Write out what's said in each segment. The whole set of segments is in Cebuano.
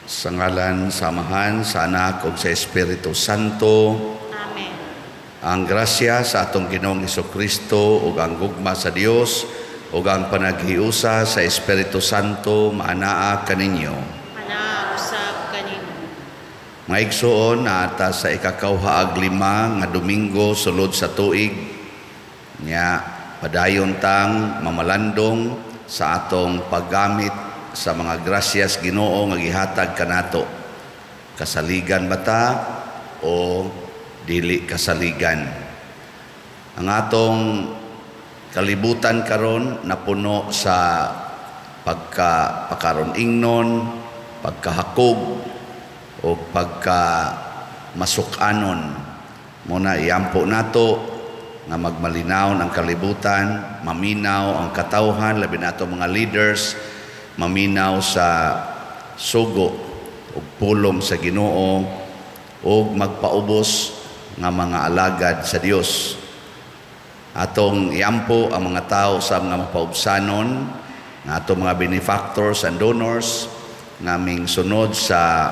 Sa ngalan sa Amahan, sa Anak ug sa Espiritu Santo. Amen. Ang grasya sa atong Ginoong Kristo ug ang gugma sa Dios ug ang panaghiusa sa Espiritu Santo maanaa kaninyo. Manaa usab kanimo. Mga igsuon, naa ta sa ikakauha ug 5 nga Domingo sulod sa tuig. Nya padayon tang mamalandong sa atong paggamit sa mga grasyas Ginoo nga gihatag kanato. Kasaligan ba ta o dili kasaligan? Ang atong kalibutan karon napuno sa pagka pakaron ingnon, pagkahakog o pagka masukanon. Muna iampo nato nga magmalinawon ang kalibutan, maminaw ang katawhan, labi nato mga leaders, maminaw sa sugo ug pulong sa Ginoo ug magpaubos nga mga alagad sa Dios. Atong iampo ang mga tao sa mga mapaubsanon, nga atong mga benefactors and donors ngaming sunod sa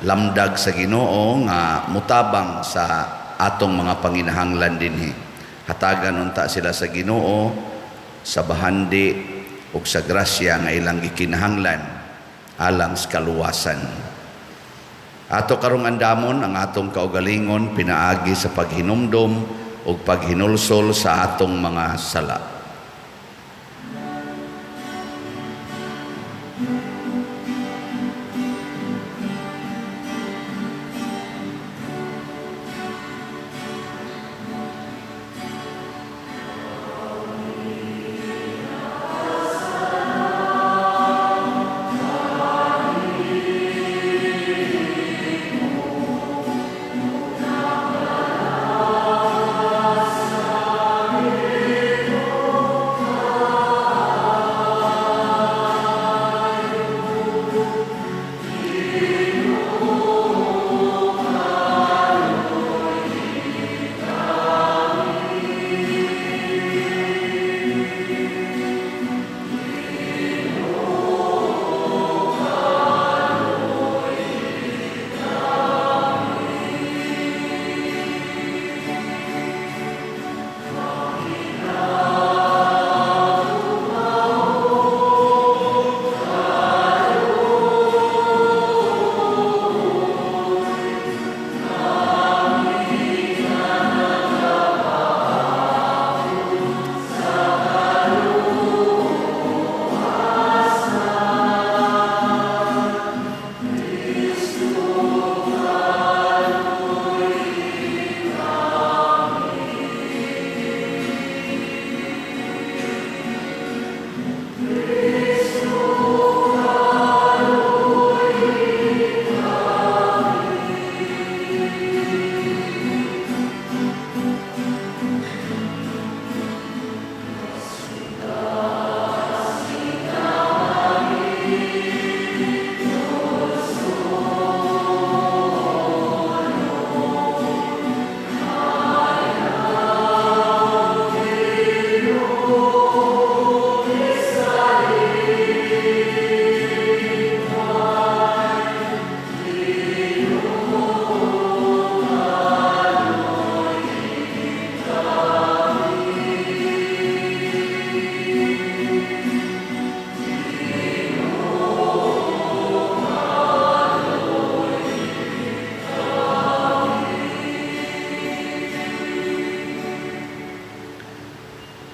lamdag sa Ginoo nga mutabang sa atong mga panginahanglan dinhi. Hatagan unta sila sa Ginoo sa bahandi ug sa grasya nga ilang gikinahanglan alang sa kaluwasan. Ato karong andamon ang atong kaugalingon pinaagi sa paghinumdom ug paghinulsol sa atong mga sala.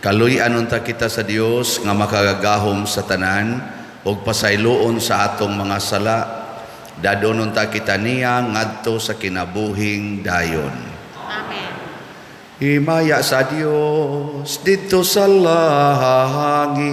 Kaluy-an unta kita sa Dios nga makagagahom sa tanan ug pasayloon sa atong mga sala. Dadon unta kita niya ngadto sa kinabuhing dayon. Amen. Himaya sa Dios didto sa langit.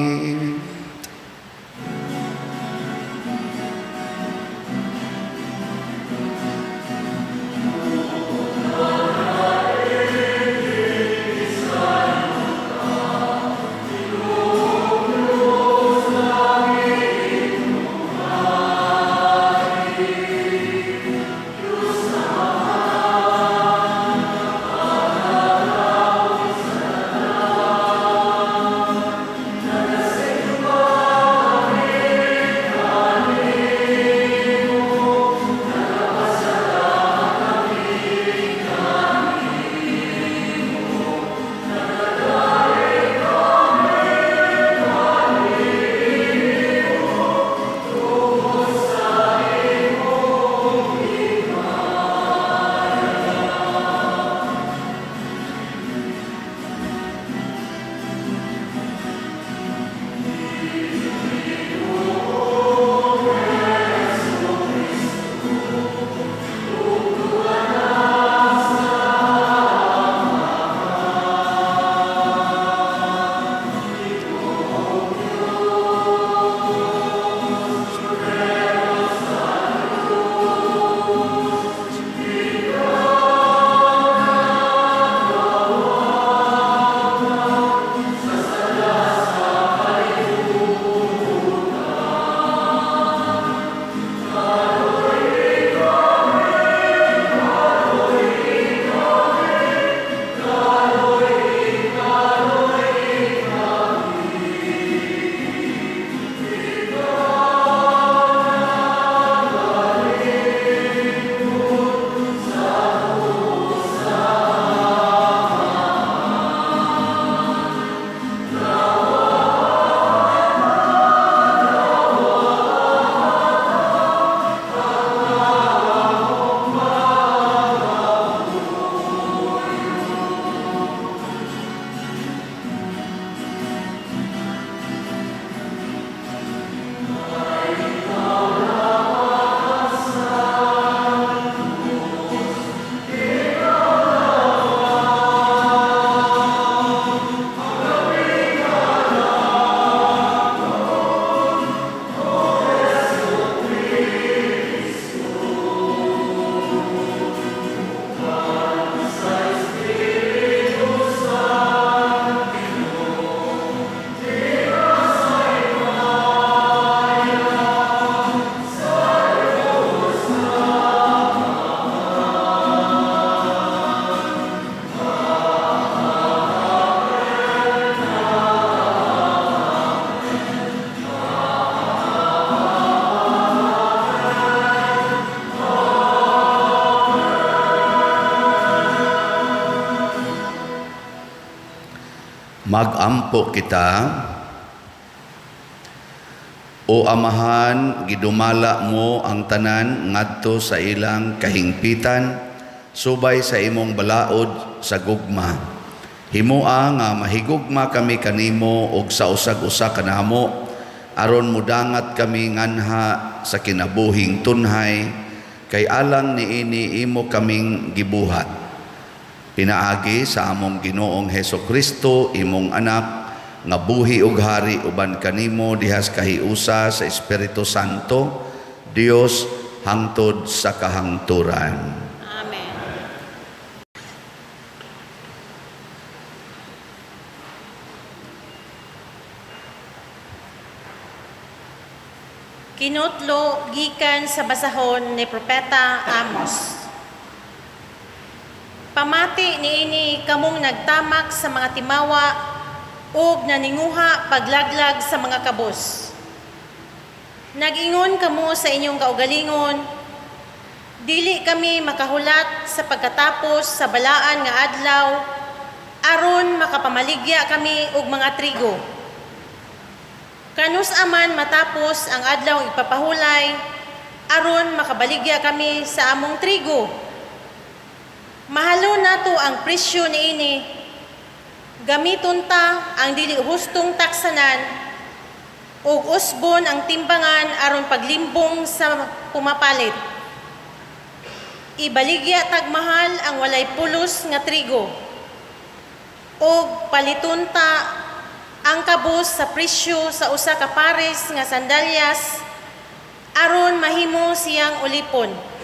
Magampo kita. O Amahan, gidumala mo ang tanan ngadto sa ilang kahingpitan, subay sa imong balaod sa gugma. Himoa nga mahigugma kami kanimo og sa usag-usa kanamo, aron mudangat kami nganha sa kinabuhing tunhay, kay alang niini imo kaming gibuhat. Pinaagi sa among Ginoong Heso Kristo, imong anak, nga buhi ug hari uban kanimo dihas kahiusa sa Espiritu Santo, Dios hangtod sa kahangturan. Amen. Kinutlo gikan sa basahon ni Propeta Amos. Pamati niini kamong nagtamak sa mga timawa ug naninguha paglaglag sa mga kabus. Nag-ingon kamo sa inyong kaugalingon, dili kami makahulat sa pagkatapos sa balaan nga adlaw, aron makapamaligya kami og mga trigo. Kanus aman matapos ang adlaw ipapahulay, aron makabaligya kami sa among trigo. Mahalo nato ang presyo niini. Gamiton ta ang dili hustong taksanan ug usbon ang timbangan aron paglimbong sa pumapalit. Ibaligya tag mahal ang walay pulos nga trigo ug paliton ta ang kabus sa presyo sa usa ka pares nga sandalyas aron mahimo siyang ulipon.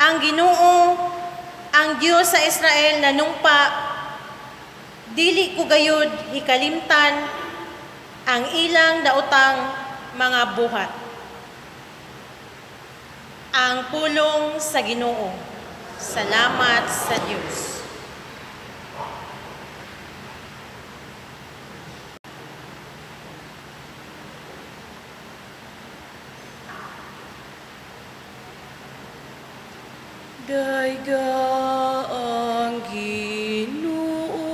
Ang Ginoo, ang Dios sa Israel nanumpa, dili ko gayud hikalimtan ang ilang daotang mga buhat. Ang pulong sa Ginoo. Salamat sa Dios. Dayga ang Ginoo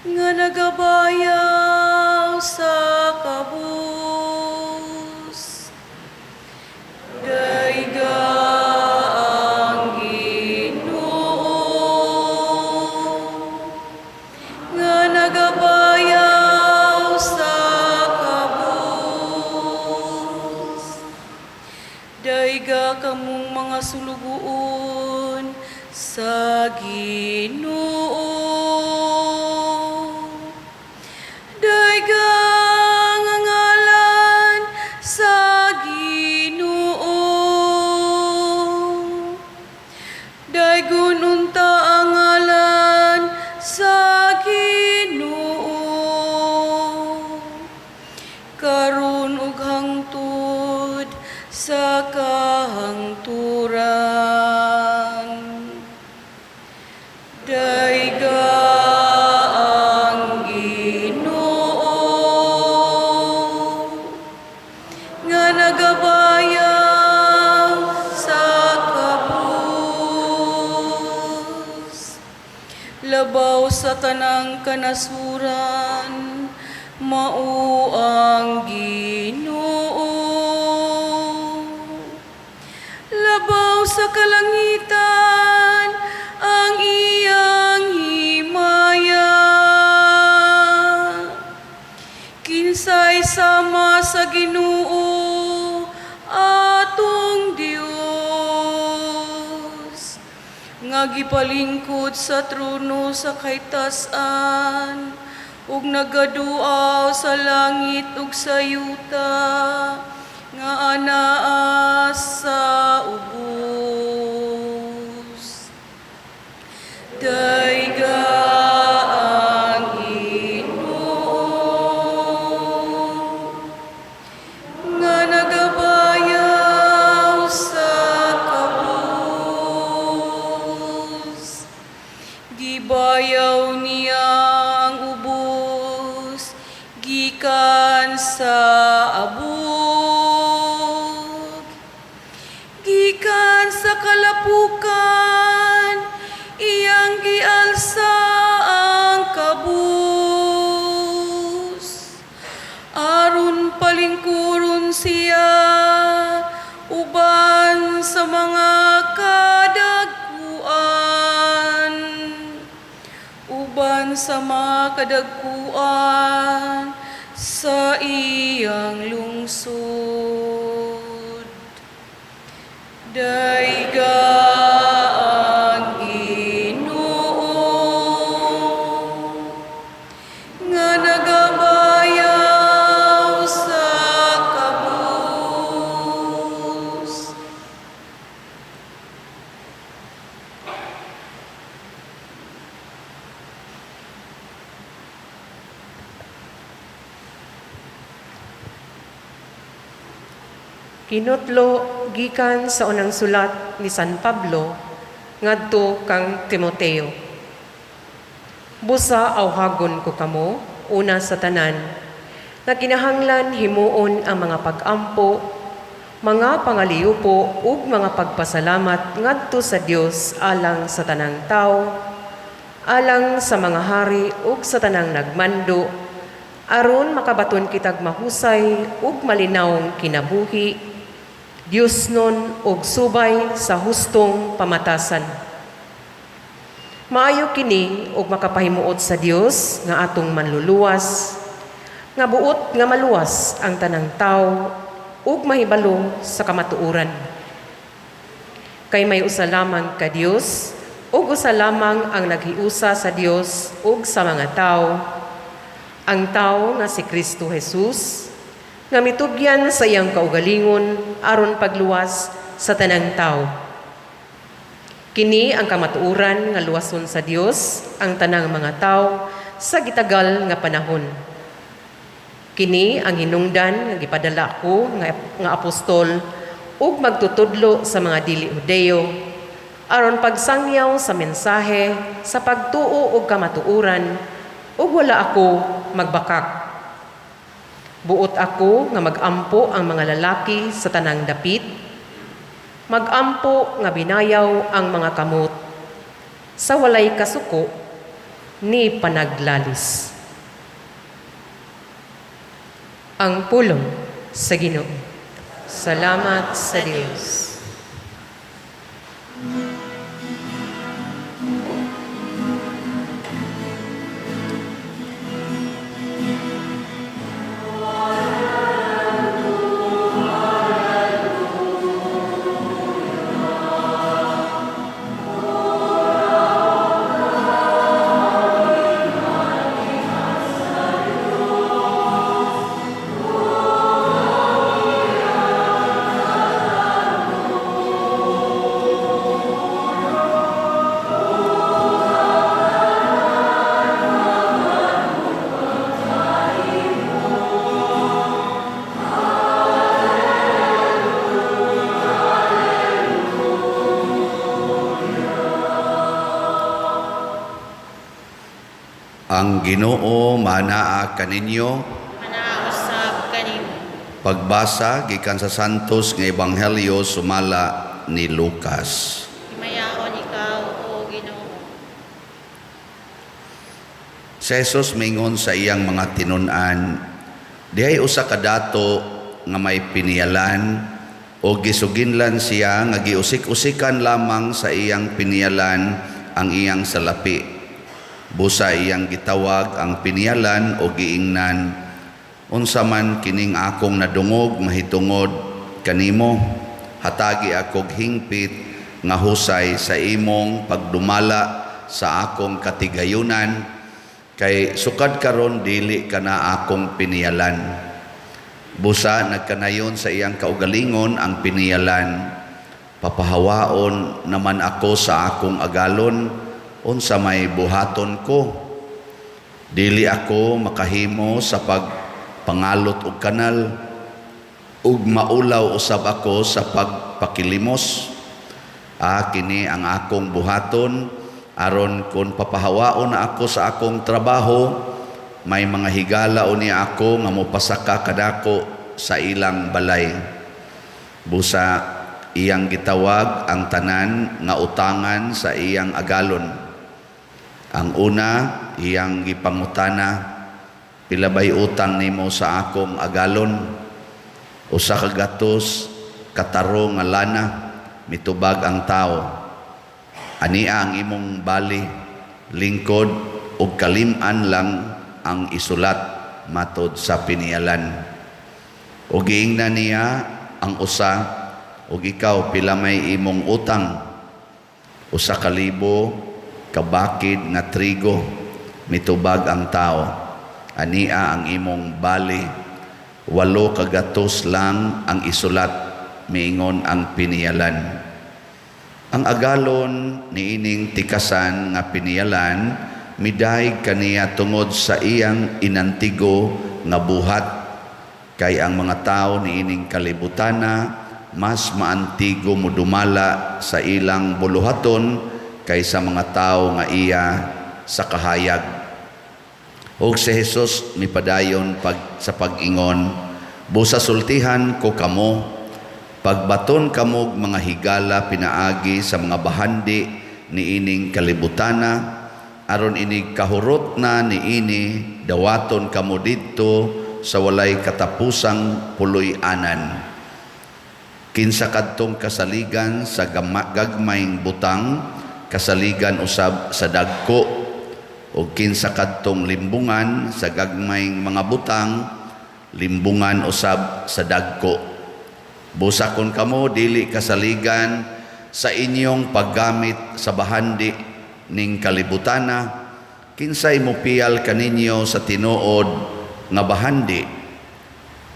nga nagabayaw sa kabus. Dayga ang Ginoo nga nagabayaw sa kabus. Dayga kamong mga sulugoon sa Ginoo. Dayga ang ngalan sa Ginoo. Daygon unta ang ngalan sa Ginoo. Karon ug hangtod sa kahangturan. Dayga ang Ginoo nga nagabayaw sa kabus. Labaw sa tanang kanasuran, mao ang Ginoo. Labaw sa kalangitan ang iyang himaya. Kinsay sama sa Ginoo atong Dios, nga gipalingkod sa trono sa kahitasan ug nagaduaw sa langit ug sa yuta nga anaa sa ubos. Dayga ang Ginoo nga nagabayaw sa kabus. Gibayaw niya ang ubos gikan sa abog, gikan sa kalapukan iyang gialsa. siya uban sa mga kadagkuan, uban sa mga kadagkuan sa iyang lungsod. Dayga ang Ginoo nga nagabayaw sa kabus. Kinutlo gikan sa unang sulat ni San Pablo ngadto kang Timoteo. Busa awhagon ko kamo una sa tanan nga kinahanglan himuon ang mga pag-ampo, mga pangaliupo ug mga pagpasalamat ngadto sa Dios alang sa tanang tawo, alang sa mga hari ug sa tanang nagmando, aron makabaton kitag mahusay ug malinawong kinabuhi, Diosnon ug subay sa hustong pamatasan. Maayo kini ug makapahimuot sa Dios nga atong manluluwas, nga buot nga maluwas ang tanang tawo ug mahibalo sa kamatuoran. Kay may usa lamang ka Dios ug usa lamang ang naghiusa sa Dios ug sa mga tawo, ang tawo nga si Kristo Jesus, nga mitugyan sa iyang kaugalingon aron pagluwas sa tanang tawo. Kini ang kamatuoran nga luwason sa Dios ang tanang mga tawo sa gitagal nga panahon. Kini ang hinungdan nga gipadala ko nga apostol ug magtutudlo sa mga dili Hudeo aron pagsangyaw sa mensahe sa pagtuo ug kamatuoran ug wala ako magbakak. Buot ako nga magampo ang mga lalaki sa tanang dapit, magampo nga binayaw ang mga kamot, sa walay kasuko ni panaglalis. Ang pulong sa Ginoo. Salamat sa Dios. Ang Ginoo manaa kaninyo. Manausab kanimo. Pagbasa gikan sa Santos nga Ebanghelyo sumala ni Lucas. Himayaon ikaw, o Ginoo. Si Jesus mingon sa iyang mga tinun-an, dihay usa ka dato nga may piniyalan o gisuginlan siya nga giusik-usikan lamang sa iyang piniyalan ang iyang salapi. Busa iyang gitawag ang piniyalan o giingnan, unsa man kining akong nadungog mahitungod kanimo, hatagi akog hingpit nga husay sa imong pagdumala sa akong katigayunan, kay sukad karon dili ka na akong piniyalan. Busa nagkanayon sa iyang kaugalingon ang piniyalan, papahawaon naman ako sa akong agalon, unsa may buhaton ko. Dili ako makahimo sa pagpangalot og kanal, ug maulaw usab ako sa pagpakilimos. Kini ang akong buhaton, aron kun papahawaon na ako sa akong trabaho, may mga higala unya ako nga mopasaka kadako sa ilang balay. Busa iyang gitawag ang tanan nga utangan sa iyang agalon. Ang una, iyang gipangutana, pila bay utang nimo sa akong agalon? 100 katarong nga lana, mitubag ang tao. Ania ang imong bali, lingkod, ug kalim-an lang ang isulat matod sa piniyalan. Ug giingnan niya ang usa, ug ikaw, pila may imong utang? 1,000 kabakid nga trigo, mitubag ang tao. Ania ang imong bali, 800 lang ang isulat, miingon ang piniyalan. Ang agalon niining tikasan nga piniyalan midayeg kaniya tungod sa iyang inantigo nga buhat, kay ang mga tawo niining kalibutana mas maantigo modumala sa ilang buluhaton kaysa mga tawo nga iya sa kahayag. Ug si Jesus mipadayon sa pag-ingon, busa sultihan ko kamo, pagbaton kamog mga higala pinaagi sa mga bahandi niining kalibutana, aron inig kahurot na niini dawaton kamo didto sa walay katapusang puloy-anan. Kinsa kadtong kasaligan sa gagmayng butang, kasaligan usab sa dagko, o kinsa kadtong limbungan sa gagmayng mga butang, limbungan usab sa dagko. Busa kon kamo dili kasaligan sa inyong paggamit sa bahandi ning kalibutana, kinsay mopiyal kaninyo sa tinuod nga bahandi?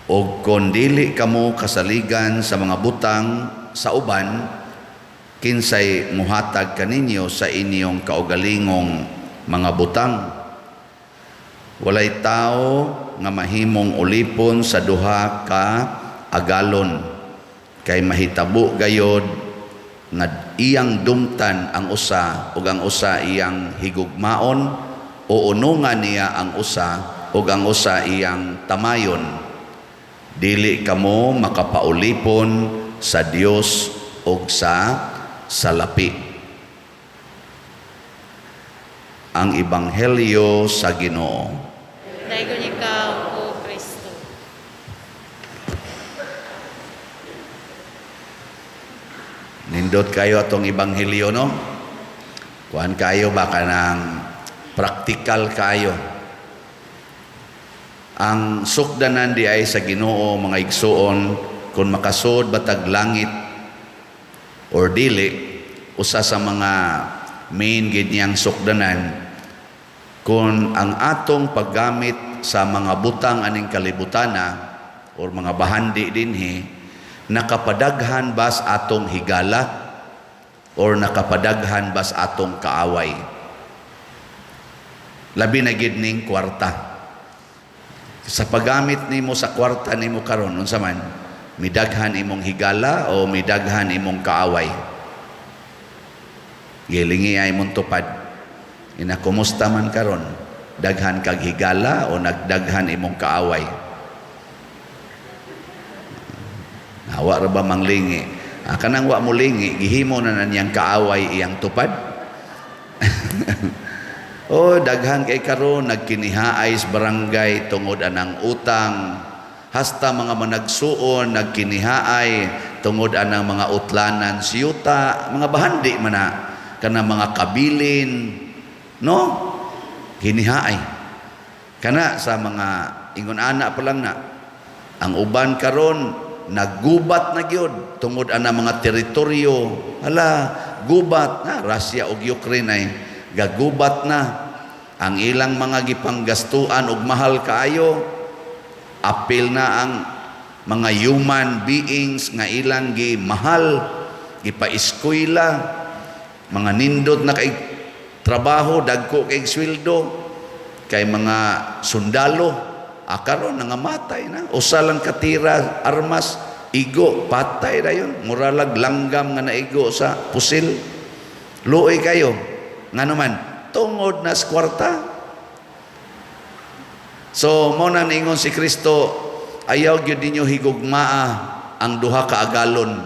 O kon dili kamo kasaligan sa mga butang sa uban, kinsay muhatag kaninyo sa inyong kaugalingong mga butang? Walay tao nga mahimong ulipon sa duha ka agalon, kay mahitabo gayod nga iyang dumtan ang usa ug ang usa iyang higugmaon, o unungan niya ang usa ug ang usa iyang tamayon. Dili kamo makapaulipon sa Dios ug sa salapi. Ang Ebanghelyo sa Ginoo. Daygon ikaw, O Kristo. Nindot kayo atong Ebanghelyo, no? Kuan kayo baka nang praktikal kayo. Ang sukdanan di ay sa Ginoo, mga igsuon, kung makasud batag langit or dili, usa sa mga main gid niyang sukdanan kung ang atong paggamit sa mga butang aning kalibutana or mga bahandi dinhi nakapadaghan bas atong higala or nakapadaghan bas atong kaaway. Labi na gid ning kwarta. Sa paggamit nimo sa kwarta nimo karon, unsa man, midaghan imong higala o midaghan imong kaaway? Gilingi ay imong tupad. Ina, kumusta man karon? Daghan kag higala o nagdaghan imong kaaway? Hawa ra ba manglingi? Kanang wa mo lingi, gihimo na na niyang kaaway iyang tupad. Oh, daghan kay karon nagkinihaay sa barangay tungod anang utang. Hasta mga managsuon nagkinihaay tungod anang mga utlanan siyuta, mga bahandi man na kana mga kabilin, no? Kinihaay. Kana sa mga ingon ana pa lang na. Ang uban karon naggubat na gyud tungod ana mga teritoryo. Hala, gubat na Russia ug Ukraine ay gagubat na ang ilang mga gipanggastuan og mahal kaayo. Apil na ang mga human beings nga ilang gimahal, gipaeskwela, mga nindot na kay trabaho, dagko kay sweldo, kay mga sundalo, akaron nangamatay na. Usa lang katira armas, igo, patay na yun. Muralag langgam nga naigo sa pusil. Luoy kayo. Nga naman, tungod na sa kwarta. So, mo na niingon si Kristo, ayaw gyud ninyo higugmaa ang duha ka agalon.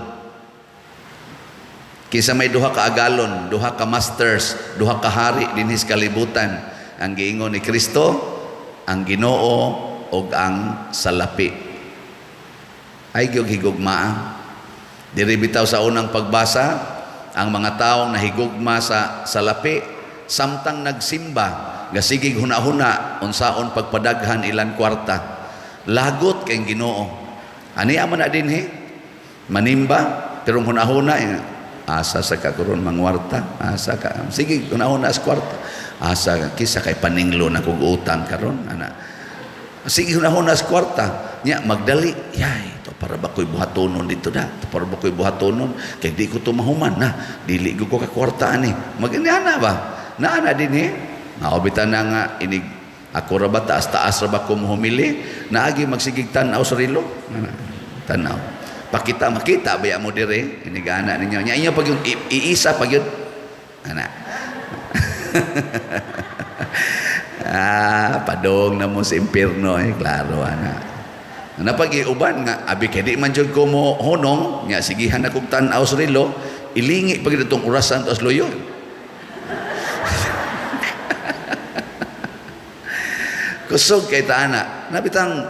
Kinsa may duha ka agalon, duha ka masters, duha ka hari dinhi sa kalibutan. Ang giingon ni Kristo, ang Ginoo ug ang salapi. Ay gyud higugmaa. Diri bitaw sa unang pagbasa, ang mga taong nahigugma sa salapi samtang nagsimba, gasigig huna-huna unsaon pagpadaghan ilang kwarta. Lagot kay Ginoo. Ani man na dinhi? Manimba pero huna-huna asa sa karon mangwarta, asa ka sige huna-huna sa kwarta. Asa kisa kay paninglo na kog utang karon ana. Sige huna-huna sa kwarta. Nya magdali, yay, to para ba ko'y buhatonon dito da? To para ba ko'y buhatonon? Kay di ko to mahuman na. Dili ko ka kwarta ani. Mag-ana ba? Naana din eh. Naobitan na nga inig ako ra ba taas taas ra ba ko mohumili? Naagi magsigig tan-aw sa relo. Tan-aw. Pakita makita ba mo dire? Inigana ninyo. Nya inyo pag yung iisa pag yun. Ana. Ah, padong na mo sa impierno eh, klaro ana. Napag-iuban nga abi kay di man jud ko mo honong nya sigihan na kog tan-aw sa relo, ilingi pag itong orasan to luyo. Kusog kay ta ana, nabitang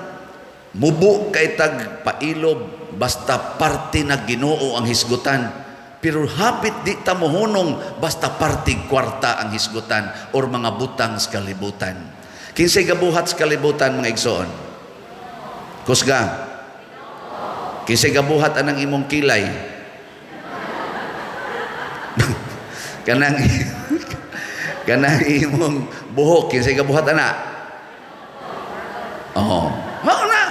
mubo kay tag pailob basta parte na Ginoo ang hisgutan. Pero hapit di ta mohunong basta parte kwarta ang hisgutan or mga butang sa kalibutan. Kinsay gabuhat sa kalibutan mga igsoon? Kusga. Kinsay gabuhat anang imong kilay? Kanang kanang imong buhok, kinsay gabuhat ana? Oo. Mao na.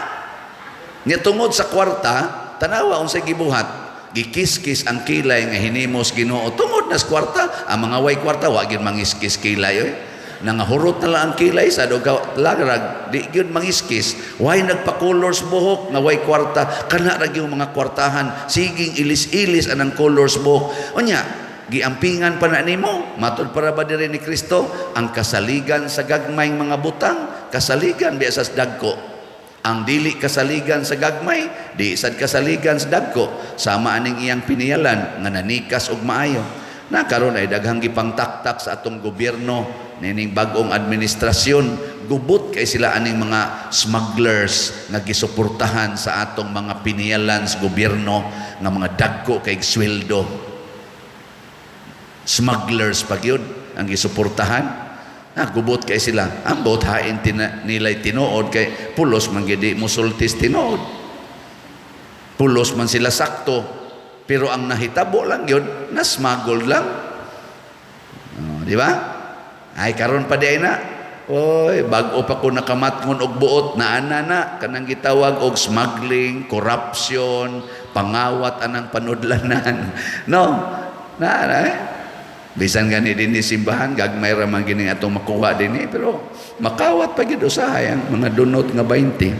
Nya tungod sa kwarta, tanawa unsay gibuhat. Gikiskis ang kilay nga hinimos Ginoo. Tungod na sa kwarta, ang mga way kwarta wa gyud mangiskis kilay oy. Nangahurot na lang ang kilay sa dog lagrag, di gyud mangiskis. Way nagpa-colors buhok nga way kwarta, kana ra gyud mga kwartahan, siging ilis-ilis anang colors buhok. Unya, giampingan pa na nimo, matud para ba diri ni Kristo ang kasaligan sa gagmayng mga butang, kasaligan biya sa dagko. Ang dili kasaligan sa gagmay, di sad kasaligan sa dagko. Sama aning iyang piniyalan nga nanikas og maayo. Na karon ay daghang gipangtaktak sa atong gobyerno nining bag-ong administrasyon. Gubot kay sila aning mga smugglers nga gisuportahan sa atong mga piniyalan sa gobyerno nga mga dagko kay sweldo. Smugglers pag yun ang gisuportahan. Ah, gubot kay sila. Ambot hain nilay tinuod kay pulos man gidi musultis tinuod. Pulos man sila sakto. Pero ang nahitabo lang yun, nasmuggle lang. Oh, di ba? Ay karon pa di ay na. Oy, bag-o pa ko nakamatngon og buot naana na kanang gitawag og smuggling, corruption, pangawat anang panudlanan. No. Naa eh. Bisan gani dinhi simbahan, gagmay ra man gini atong makuha dinhi, pero makawat pa gyud usahay ang mga dunot nga 20.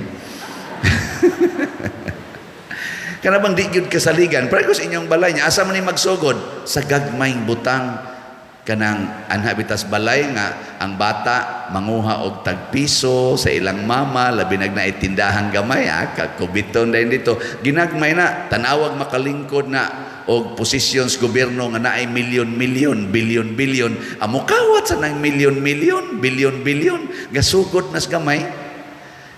Kana bang di gyud kasaligan? Pero sa inyong balay niya, asa man ni magsugod? Sa gagmayng butang. Kanang anha bitas balay nga ang bata manguha og tagpiso sa ilang mama, labi nag naitindahang gamay, kakubiton dayon dito. Ginagmay na, tanawag makalingkod na og posisyon sa gobyerno nga naay milyon-milyon, bilyon-bilyon. Amukawat sa nang milyon-milyon, bilyon-bilyon, gasugod nas gamay.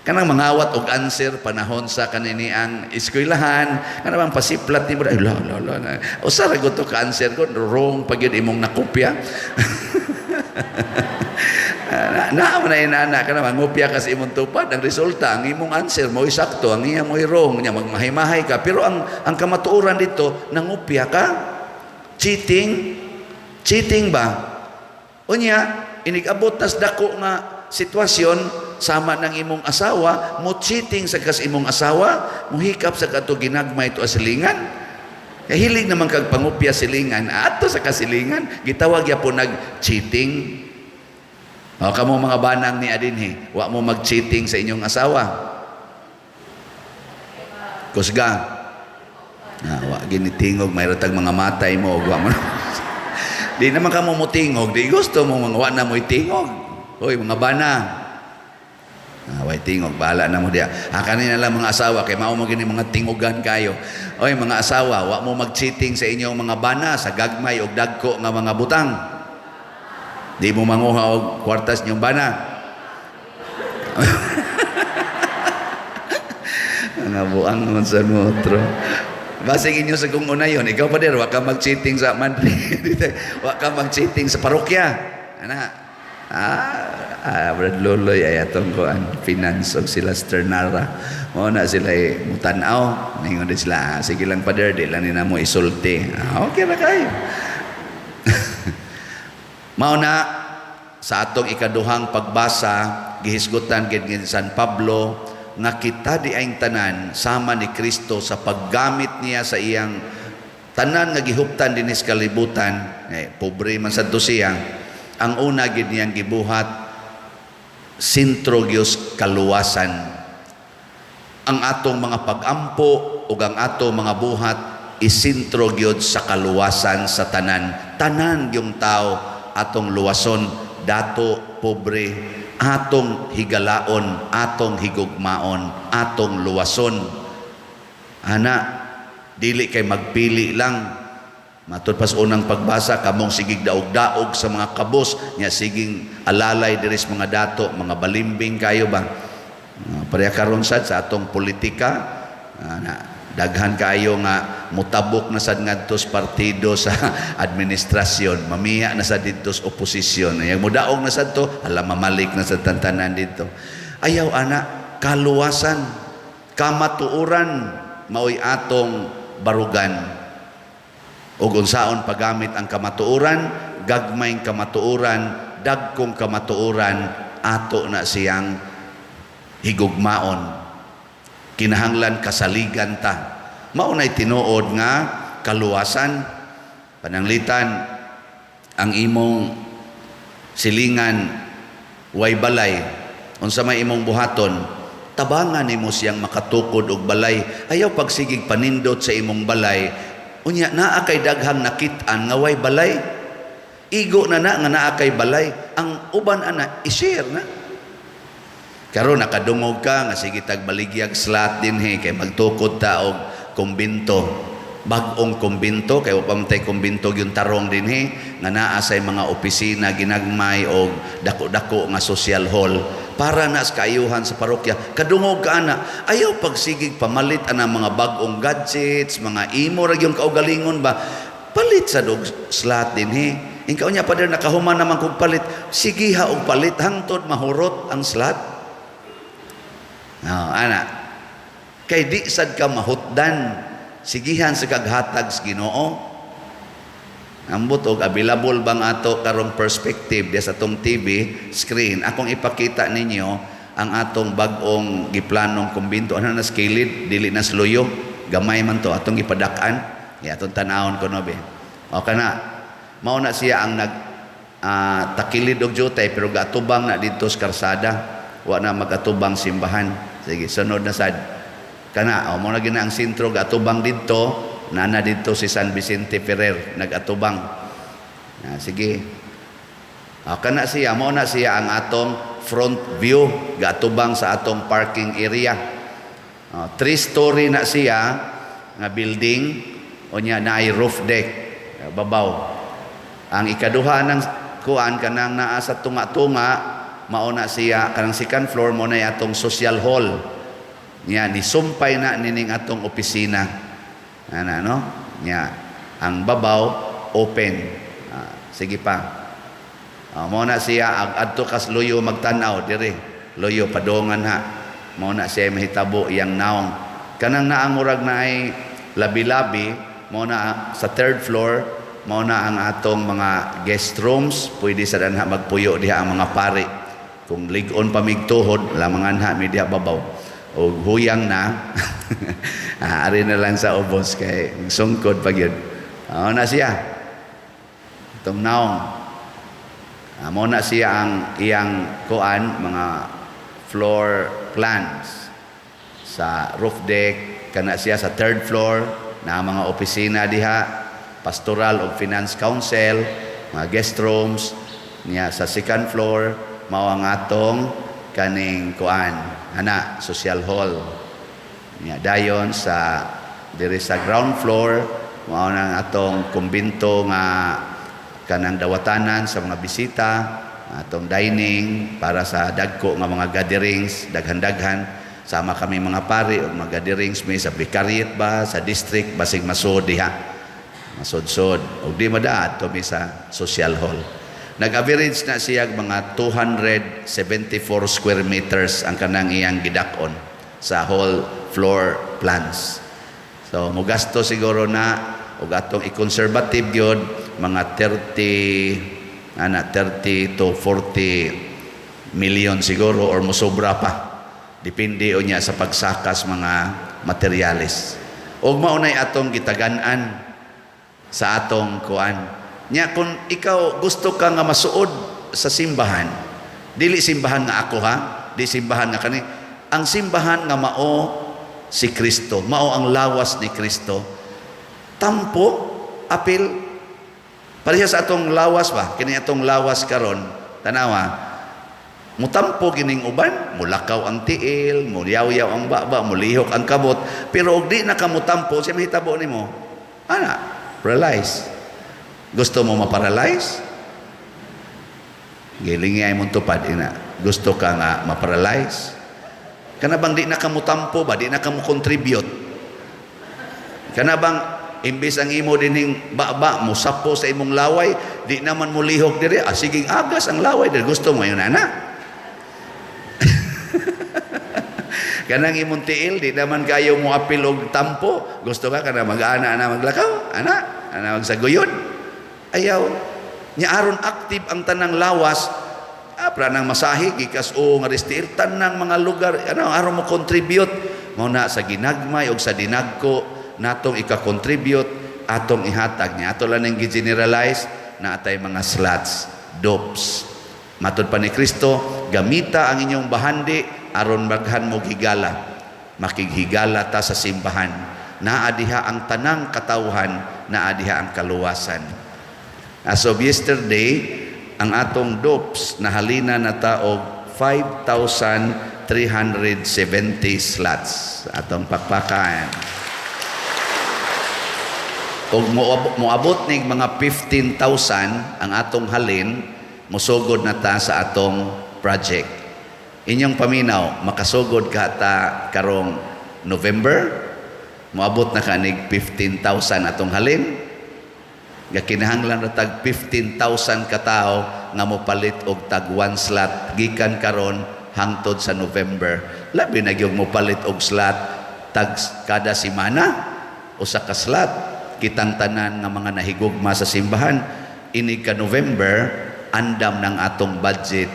Kanang mangawat og answer panahon sa kanini ang eskwelahan, kanang bang pasiplat nimo, ay la la la. Usa ra gud to ka answer ko, wrong pa gyud imong nakopya. Naa man na inana kana mangopya ka sa imong tupad, ang resulta ang imong answer mo'y sakto, ang iya mo'y wrong, nya magmahay-mahay ka. Pero ang kamatuoran dito, nangopya ka. Cheating. Cheating ba? Unya, inig-abot tas dako nga sitwasyon sama ng imong asawa, mo cheating sa kas imong asawa, mo hikap sa kato ginagmay to asilingan. Kay hilig naman kag pangupya silingan, ato sa kasilingan, gitawag ya po nag-cheating. O kamo mga banang ni adinhi, wa mo mag-cheating sa inyong asawa. Kusga. Ah, wa ginitingog, mayroon tag mga matay mo, wa mo. Di naman kamo motingog, di gusto mo mga wa na mo'y tingog. Hoy, mga bana. Ah, way tingog, bahala na mo diya. Ah, kanina lang mga asawa, kay mao mo gini mga tingogan kayo. Oy, mga asawa, wa mo mag-cheating sa inyong mga bana, sa gagmay og dagko nga mga butang. Di mo manguha og kwartas inyong bana. Mga buang man sa otro. Basig inyo sa kung una yun, ikaw pa din, wa ka mag-cheating sa Madrid. Wa ka mag-cheating sa parokya. Ana. Brad Loloy ay atong kuan finance og sila Sternara. Mao na sila eh, mutan-aw. Ningon din sila, sige lang, pader, di lang ni namo isulti. Okay ra kayo. Mao na sa atong ikaduhang pagbasa, gihisgutan gid ni San Pablo nga kita di ang tanan sama ni Kristo sa paggamit niya sa iyang tanan nga gihuptan dinhi sa kalibutan, eh, pobre man sad to siya. Ang una gid niyang gibuhat, sentro gyud kaluwasan. Ang atong mga pagampo ug ang atong mga buhat isentro gyud sa kaluwasan sa tanan. Tanan yung tao atong luwason, dato, pobre, atong higalaon, atong higugmaon, atong luwason. Ana, dili kay magpili lang. Matud pas unang pagbasa, kamong sigig daog-daog sa mga kabos nya, siging alalay diri sa mga dato, mga balimbing kayo ba. Pareha karon sad sa atong politika, na daghan kaayo nga mutabok na sad ngadto sa partido sa administrasyon, mamiya na sad didto sa oposisyon. Ayaw mudaog na sad to, hala, mamalik na sad tantanan didto. Ayaw ana, kaluwasan, kamatuoran maoy atong barugan. Ug unsaon paggamit ang kamatuoran? Gagmayng kamatuoran, dagkong kamatuoran, ato na siyang higugmaon. Kinahanglan kasaligan ta. Mao nay tinuod nga kaluwasan. Pananglitan ang imong silingan way balay, unsa may imong buhaton? Tabangan nimo siyang makatukod og balay. Ayaw pagsigig panindot sa imong balay, unya naa kay daghang nakit-an nga way balay. Igo na na nga naa kay balay, ang uban ana i-share na. Karon nakadungog ka nga sige tag baligyag slot dinhi kay magtukod ta og kumbinto. Bag-ong kumbinto kay wa pa man tay kumbinto yung tarong dinhi nga naa say mga opisina ginagmay og dako-dako nga social hall para na sa kaayuhan sa parokya. Kadungog ka ana, ayaw pagsigig pamalit ana mga bag-ong gadgets, mga imo ra gyud kaugalingon ba. Palit sa og slot dinhi. Inkaw niya, pader, nakahuman naman kog palit. Sige ha og palit hangtod mahurot ang slot. No, ana. Kay di sad ka mahutdan. Sigihan sa kaghatag sa Ginoo. Ambot og available bang ato karong perspective diya sa atong TV screen. Akong ipakita ninyo ang atong bag-ong giplanong kumbinto. Ano na skilid, dili na sluyo. Gamay man to atong gipadak-an. Ya atong tan-awon ko no be. O kana. Mao na siya ang nag takilid og jutay pero gaatubang na didto sa karsada. Wa na magatubang simbahan. Sige, sunod na sad. Kana, o mo na gina ang sentro gatubang didto, nana didto si San Vicente Ferrer nagatubang. Sige. O, kana siya, mo na siya ang atong front view gatubang sa atong parking area. O, three story na siya nga building, unya naay roof deck babaw. Ang ikaduha ng kuan kanang naa sa tunga-tunga, mao na siya kanang second floor, mo na atong social hall. Nya ni sumpay na nining atong opisina. Ana no? Nya ang babaw open. Sige pa. Mao na siya adto kas luyo magtan-aw dire. Luyo padongan ha. Mao na siya mahitabo iyang naong. Kanang naang murag na ay labi-labi, mao na sa third floor, mao na ang atong mga guest rooms, pwede sa danha magpuyo diha ang mga pari. Kung lig-on pa migtuhod, lamangan ha mi diha babaw. O huyang na, ari na lang sa ubos kay sungkod pa gyud. Mao na siya. Itong naong. Mao na siya ang iyang kuan mga floor plans sa roof deck, kana siya sa third floor na mga opisina diha, pastoral ug finance council, mga guest rooms. Niya sa second floor mao ang atong kaning kuan ana social hall. Niya dayon sa diri sa ground floor mao na ang atong kumbinto nga kanang dawatanan sa mga bisita, atong dining para sa dagko nga mga gatherings, daghan-daghan. Sama kami mga pari og magadirings mi sa vicariate ba, sa district, basig masuod diha. Masud-sud. Og di madaad to mi sa social hall. Nag-average na siya mga 274 square meters ang kanang iyang gidak-on sa whole floor plans. So mugasto siguro na og atong i-conservative gyud mga 30 ana 30 to 40 million siguro or mosobra pa. Depende unya sa pagsakas mga materyales. Og mao nay atong gitagan-an sa atong kuan. Nya kung ikaw gusto ka nga masuod sa simbahan, dili simbahan nga ako ha, di simbahan nga kani, ang simbahan nga mao si Kristo, mao ang lawas ni Kristo. Tampo, apil, pareha sa atong lawas ba, kini atong lawas karon, tanawa, mutampo gining uban, mulakaw ang tiil, mulyaw-yaw ang baba, mulihok ang kabot, pero og di na ka mutampo, siya mahitabo nimo. Ana, paralyze. Gusto mo ma-paralyze? Gilingi ay mong tupad, ina. Gusto ka nga ma-paralyze? Kana bang di na ka mutampo ba? Di na ka mo contribute? Kana bang imbis ang imo dinhing baba mo sapo sa imong laway, di naman mo lihok diri, ah, sige agas ang laway diri, gusto mo yun ana? Kanang imong tiil di naman kayo mo apil og tampo, gusto ka kana mag-ana na maglakaw, ana, ana magsaguyon. Ayaw. Nya aron active ang tanang lawas, pra nang masahe gikas o nga tiil tanang mga lugar, ano aron mo contribute mao na sa ginagmay og sa dinagko natong ika-contribute atong ihatag niya. Ato lang ning gi-generalize na atay mga slots, dopes. Matod pa ni Kristo, gamita ang inyong bahandi aron maghan mo higala. Makighigala ta sa simbahan. Naa diha ang tanang katawhan, naa diha ang kaluwasan. As of yesterday, ang atong dopes nahalina na ta og 5,370 slots. Atong pakpakan. Og moabot nig mga 15,000 ang atong halin, mosugod na ta sa atong project. Inyong paminaw, makasugod ka ta karong November, moabot na kanig 15,000 atong halin. Gakinahanglan ra tag 15,000 ka tawo nga mopalit og tag one slot gikan karon hangtod sa November. Labi na gyud mopalit og slot tag kada semana usa ka slot. Kitang tanan nga mga nahigugma sa simbahan inig ka November andam ng atong budget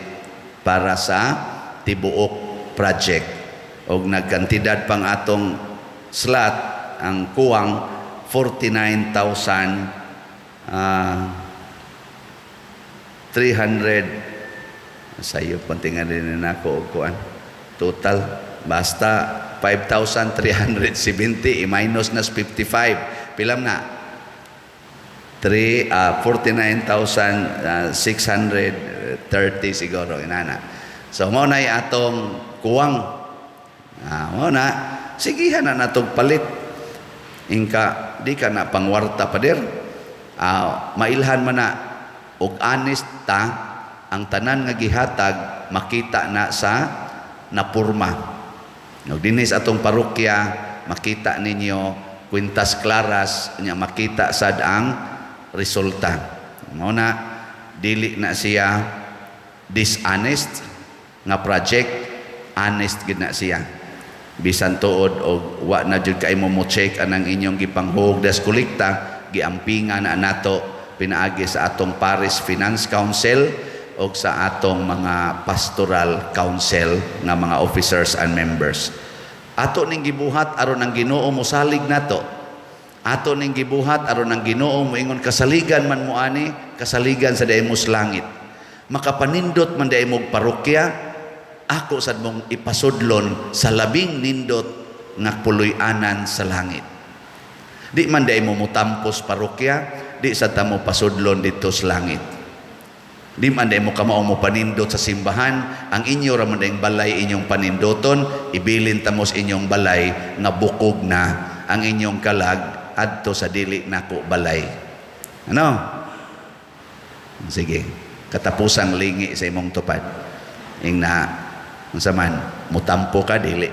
para sa tibuok project. Og nagkantidad pang atong slot ang kuwang 49,000 300 sayo pantingan din nako og kuan total basta 5,370 i-minus na 55 pilam na 49,630 siguro inana. So mao na atong kuwang, mao na sigihan na natong palit ingka di ka na pangwarta pader, mailhan man na og honest ta ang tanan nga gihatag makita na sa napurma. Og dinhi sa atong parokya makita ninyo kwintas claras nya makita sad ang resulta. Mao na dili na siya dishonest nga project, honest gid na siya. Bisan tuod og wa na jud kay mo check anang inyong gipanghuog das kolekta, giampingan na nato pinaagi sa atong Parish Finance Council og sa atong mga Pastoral Council nga mga officers and members. Ato ning gibuhat aron ang Ginoo mosalig nato. Ato ning gibuhat aron ang Ginoo moingon kasaligan man mo ani, kasaligan sa daimos langit. Makapanindot man dai mog parokya, ako sad mong ipasudlon sa labing nindot nga puloy-anan sa langit. Di man dai mo motampos parokya, di sad ta mo pasudlon didto sa langit. Di man dai mo kamao mo panindot sa simbahan, ang inyo ra man daing balay inyong panindoton, ibilin ta mo sa inyong balay nga bukog na ang inyong kalag adto sa dili nako balay. Ano? Sige, katapusang lingi sa imong tupad. Ingna unsa man mutampo ka dili.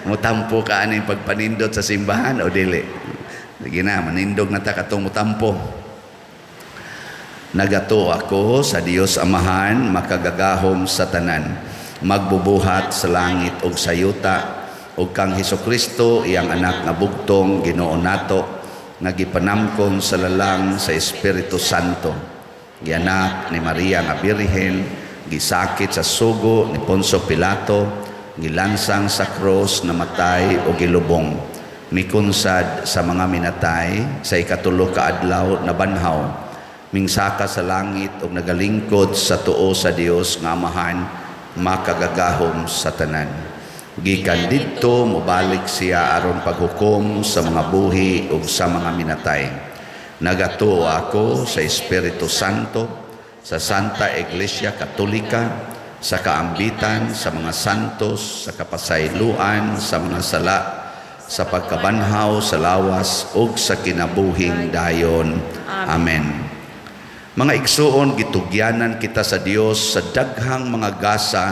Mutampo ka aning pagpanindot sa simbahan o dili? Sige na, manindog na ta katong mutampo. Nagatuo ako sa Dios Amahan, makagagahom sa tanan, magbubuhat sa langit ug sa yuta, ug kang Hesukristo, iyang anak nga bugtong Ginoo nato, nga gipanamkon sa lalang sa Espiritu Santo, gianak ni Maria nga Birhen, gisakit sa sugo ni Poncio Pilato, gilansang sa krus, namatay o gilubong, mikunsad sa mga minatay, sa ikatulo ka adlaw nabanhaw, mingsaka sa langit ug nagalingkod sa tuo sa Dios nga Amahan, makagagahom sa tanan. Gikan didto mobalik siya aron paghukom sa mga buhi ug sa mga minatay. Nagatuo ako sa Espiritu Santo, sa Santa Iglesia Katolika, sa kaambitan sa mga santos, sa kapasayloan sa mga sala, sa pagkabanhaw sa lawas ug sa kinabuhing dayon. Amen. Mga igsuon, gitugyanan kita sa Dios sa daghang mga gasa,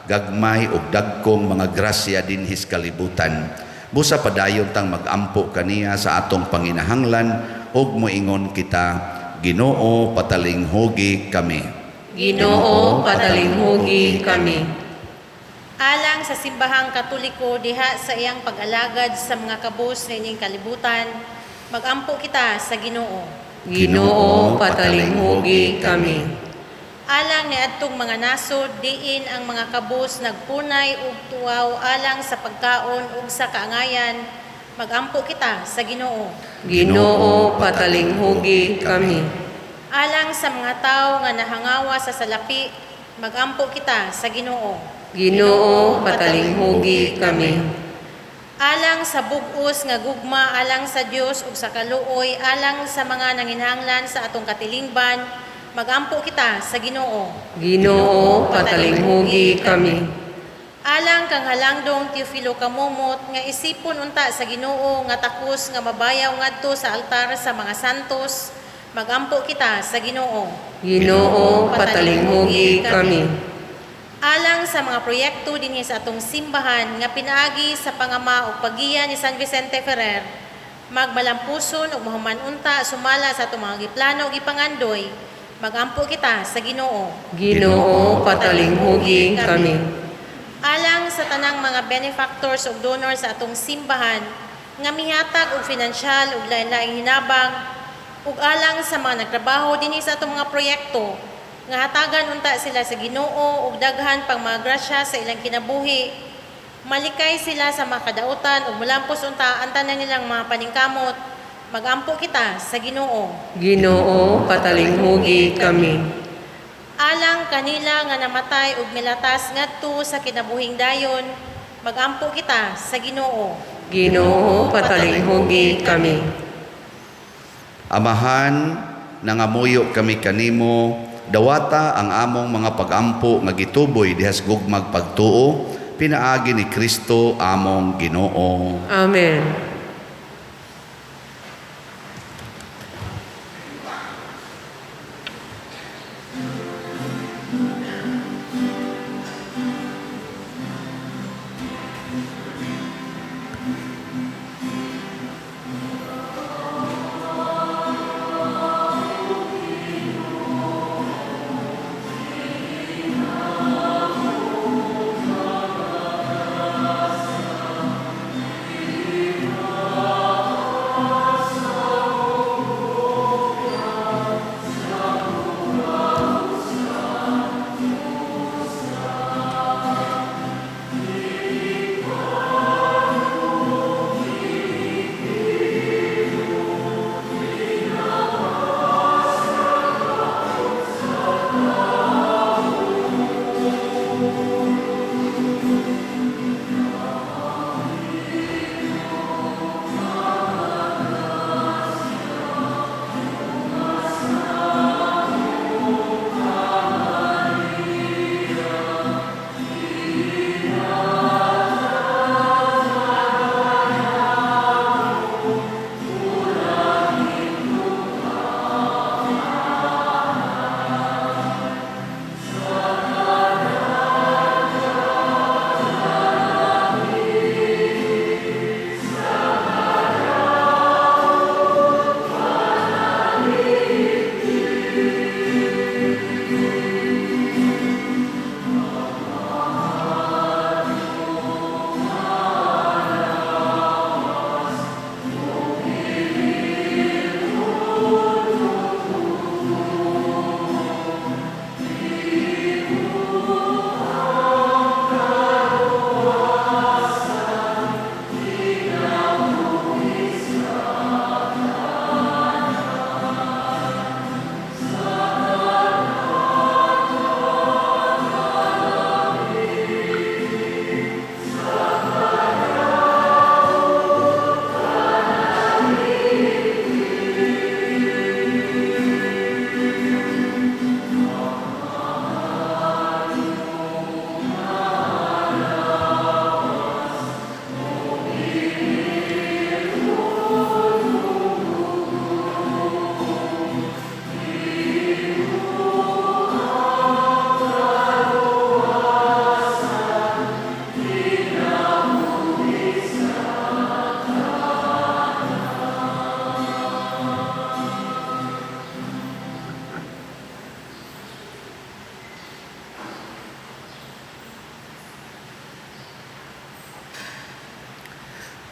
gagmay ug dagkong mga grasya dinhis kalibutan. Busa padayon tang magampo kaniya sa atong panginahanglan ug moingon kita, Ginoo, patalinghugi kami. Ginoo, patalinghugi kami. Alang sa simbahang Katoliko diha sa iyang pag-alagad sa mga kabus niining kalibutan, magampo kita sa Ginoo. Ginoo, patalinghugi kami. Alang niadtong mga nasod diin ang mga kabus nagpunay ug tuaw alang sa pagkaon ug sa kaangayan, magampo kita sa Ginoo. Ginoo, patalinghugi kami. Alang sa mga tawo nga nahangawa sa salapi, magampo kita sa Ginoo. Ginoo, patalinghugi kami. Alang sa bug-os nga gugma alang sa Dios ug sa kaluoy alang sa mga nanginahanglan sa atong katilingban, magampo kita sa Ginoo. Ginoo, patalinghugi kami. Alang kang halangdong Teofilo Camomot nga isipon unta sa Ginoo nga takos nga mabayaw ngadto sa altar sa mga santos, magampo kita sa Ginoo. Ginoo, patalinghugi kami. Alang sa mga proyekto dinhi sa atong simbahan nga pinaagi sa pangama ug paggiya ni San Vicente Ferrer, magmalampuson ug mahuman unta sumala sa atong mga giplano ug gipangandoy, magampo kita sa Ginoo. Ginoo, patalinghugi kami. Alang sa tanang mga benefactors ug donors sa atong simbahan nga mihatag og finansyal ug lain-laing hinabang ug alang sa mga nagtrabaho dinhi sa atong mga proyekto nga hatagan unta sila sa Ginoo ug daghan pang mga grasya sa ilang kinabuhi, malikay sila sa mga kadautan ug molampos unta ang tanan nilang mga paningkamot, magampo kita sa Ginoo. Ginoo, patalinghugi kami. Alang kanila nga namatay ug milatas ngadto sa kinabuhing dayon, magampo kita sa Ginoo. Ginoo, patalinghugi kami. Amahan, nangamuyo kami kanimo, dawata ang among mga pagampo nga gituboy dihas gugmag pagtuo, pinaagi ni Kristo among Ginoo. Amen.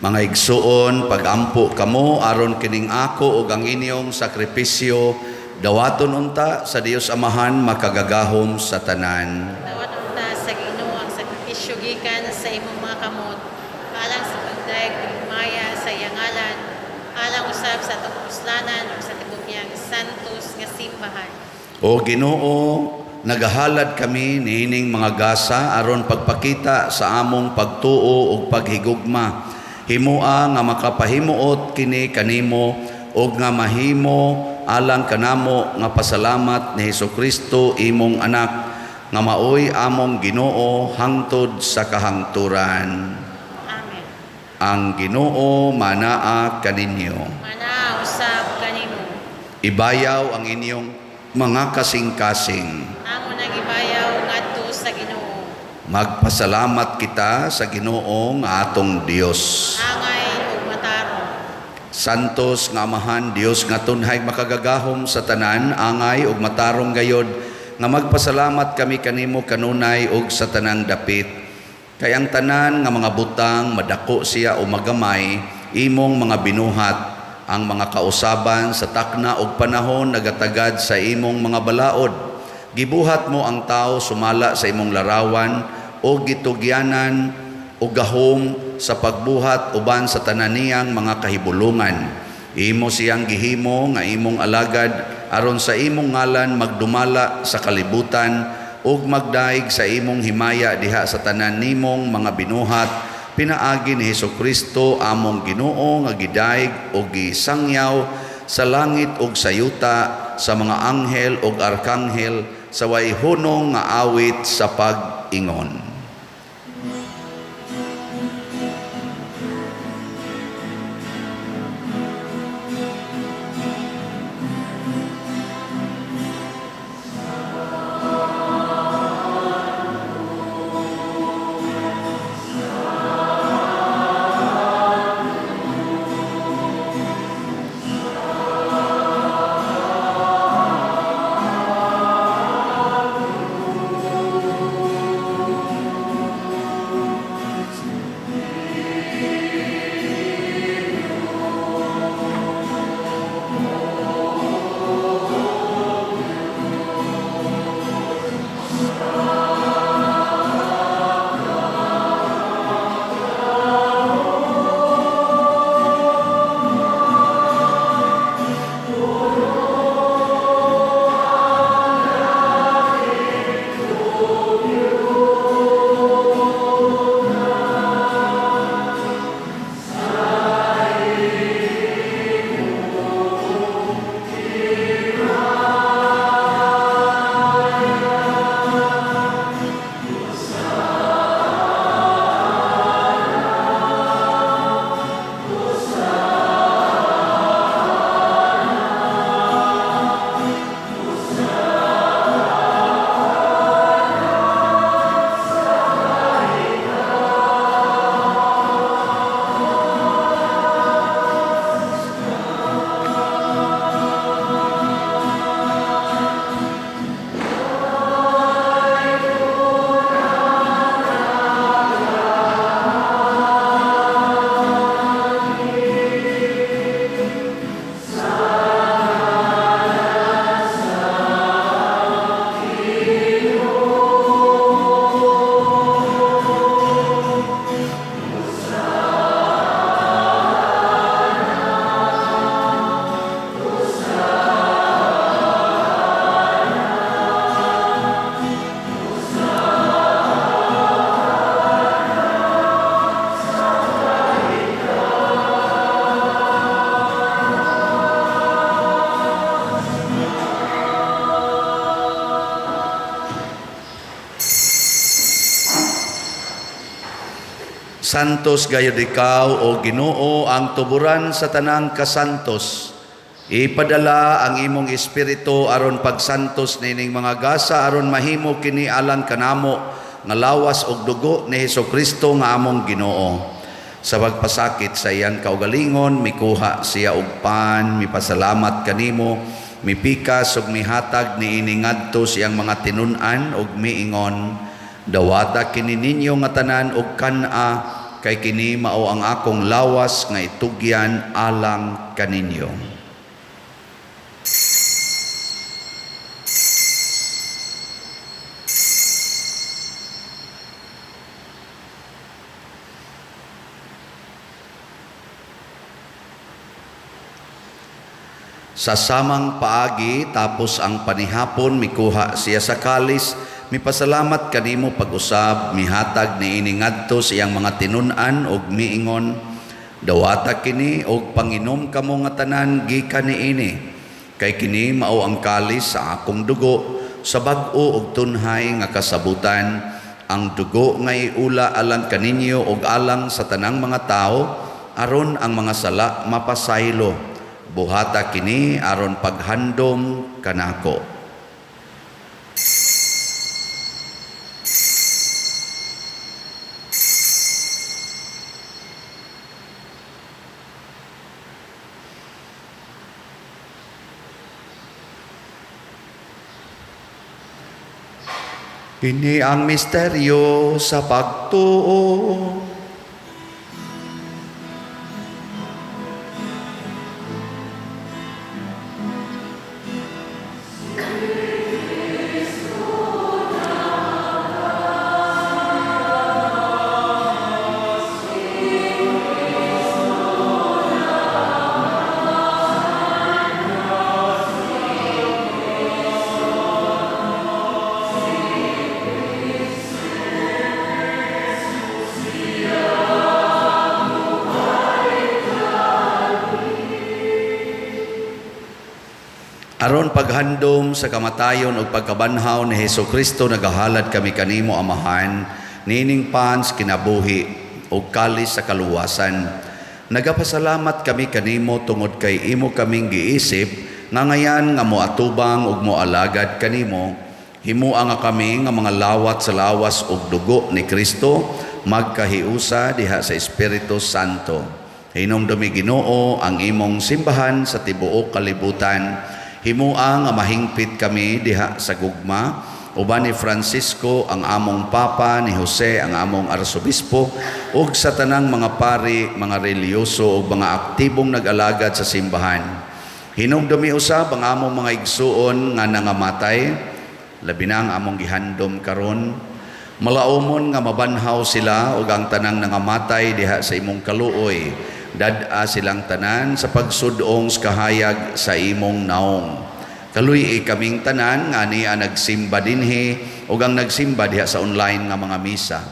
Mga igsuon, pagampo kamo aron kining ako ug ang inyong sakripisyo dawaton unta sa Dios Amahan makagagahom sa tanan. Dawat unta sa Ginoo ang sakripisyo gikan sa imong mga kamot alang sa pagdayeg ug himaya sa iyang ngalan, alang usab sa atong kapuslanan ug sa tibuok niyang santos nga simbahan. O Ginoo, nagahalad kami niining mga gasa aron pagpakita sa among pagtuo ug paghigugma. Himoa nga makapahimuot kini kanimo ug nga mahimo alang kanamo nga pasalamat ni Hesukristo imong anak nga maoy among Ginoo hangtod sa kahangturan. Amen. Ang Ginoo manaa kaninyo. Manaa usab kanimo. Ibayaw ang inyong mga kasing-kasing. Amo nang ibayaw ngadto sa Ginoo. Magpasalamat kita sa Ginoo nga atong Dios. Angay ug matarong. Santos nga Amahan, Dios nga tunhay makagagahom sa tanan, angay ug matarong gayod nga magpasalamat kami kanimo kanunay ug sa tanang dapit. Kay ang tanan nga mga butang madako siya o magamay, imong mga binuhat, ang mga kausaban sa takna ug panahon nagatagad sa imong mga balaod. Gibuhat mo ang tao sumala sa imong larawan o gitugyanan o gahom sa pagbuhat uban sa tanan niyang mga kahibulungan. Imo siyang gihimo nga imong alagad aron sa imong ngalan magdumala sa kalibutan ug magdaig sa imong himaya diha sa tanan nimong mga binuhat pinaagi ni Hesukristo among Ginoo nga gidaig ug gisangyaw sa langit ug sa yuta sa mga anghel ug arkanghel sa way hunong nga awit sa pag-ingon. Santos gayud ikaw o Ginoo ang tuburan sa tanang kasantos. Ipadala ang imong espiritu aron pagsantos nining mga gasa aron mahimo kini alang kanamo nga lawas ug dugo ni Hesukristo nga among Ginoo. Sa pagpasakit sa iyang kaugalingon, mikuha siya og pan, mipasalamat kanimo, mipikas ug mihatag niini ngadto sa iyang mga tinun-an ug miingon, dawata kini ninyo nga tanan og kan-a, kay kini mao ang akong lawas nga itugyan alang kaninyo. Sa samang paagi, tapos ang panihapon, mikuha siya sa kalis, mipasalamat kanimo pag-usab, mihatag niini ngadto sa iyang mga tinun-an og miingon, dawata kini og panginom kamo nga tanan gikan niini, kay kini mao ang kalis sa akong dugo, sa bag-o og tunhay nga kasabutan, ang dugo nga iula alang kaninyo og alang sa tanang mga tawo, aron ang mga sala mapasaylo. Buhata kini aron paghandom kanako. Kini ang misteryo sa pagtuo. Aron paghandom sa kamatayon ug pagkabanhaw ni Hesukristo, nagahalad kami kanimo, Amahan, nining pans kinabuhi ug kalis sa kaluwasan. Nagapasalamat kami kanimo tungod kay imo kaming giisip nga ngayan nga moatubang ug moalagad kanimo. Himua nga kami nga mga lawat sa lawas ug dugo ni Kristo magkahiusa diha sa Espiritu Santo. Hinumdumi, Ginoo, ang imong simbahan sa tibuok kalibutan. Himua nga mahingpit kami diha sa gugma, uban ni Francisco ang among Papa, ni Jose ang among Arsobispo, ug sa tanang mga pari, mga relihiyoso ug mga aktibong nag-alagad sa simbahan. Hinumdumi usab ang among mga igsuon nga nangamatay, labi na ang among gihandom karon. Malaumon nga mabanhaw sila ug ang tanang nangamatay diha sa imong kaluoy. Dad-a silang tanan sa pagsudong sa kahayag sa imong naong. Kaluy-i kaming tanan nga niya nagsimba dinhi ug ang nagsimba diha sa online nga mga misa.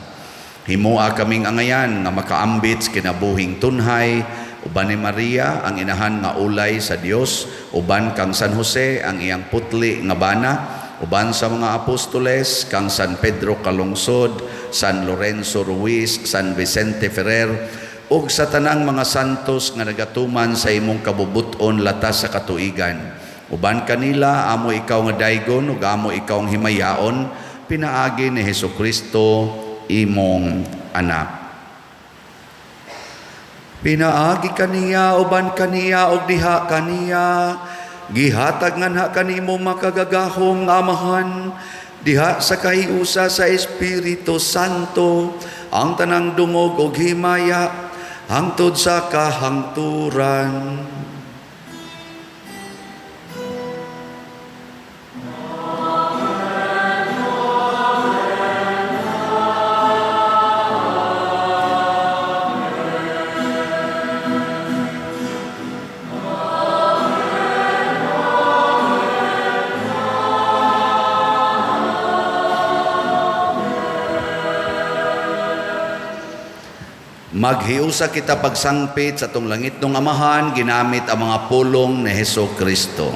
Himua kaming angayan nga makaambit sa kinabuhing tunhay, uban ni Maria ang inahan nga ulay sa Dios, uban kang San Jose ang iyang putli nga bana, uban sa mga apostoles kang San Pedro Calungsod, San Lorenzo Ruiz, San Vicente Ferrer, ug sa tanang mga santos nga nagatuman sa imong kabubut-on latas sa katuigan. Uban kanila amo ikaw nga daygon ug amo ikaw ang himayaon, pinaagi ni Hesukristo imong anak. Pinaagi kaniya, uban kaniya ug diha kaniya, gihatag nganha kanimo makagagahom nga Amahan, diha sa kahiusa sa Espiritu Santo, ang tanang dungog ug himaya hangtod sa kahangturan. Maghiusa kita pagsangpit sa atong langitnong Amahan, ginamit ang mga pulong ni Hesukristo.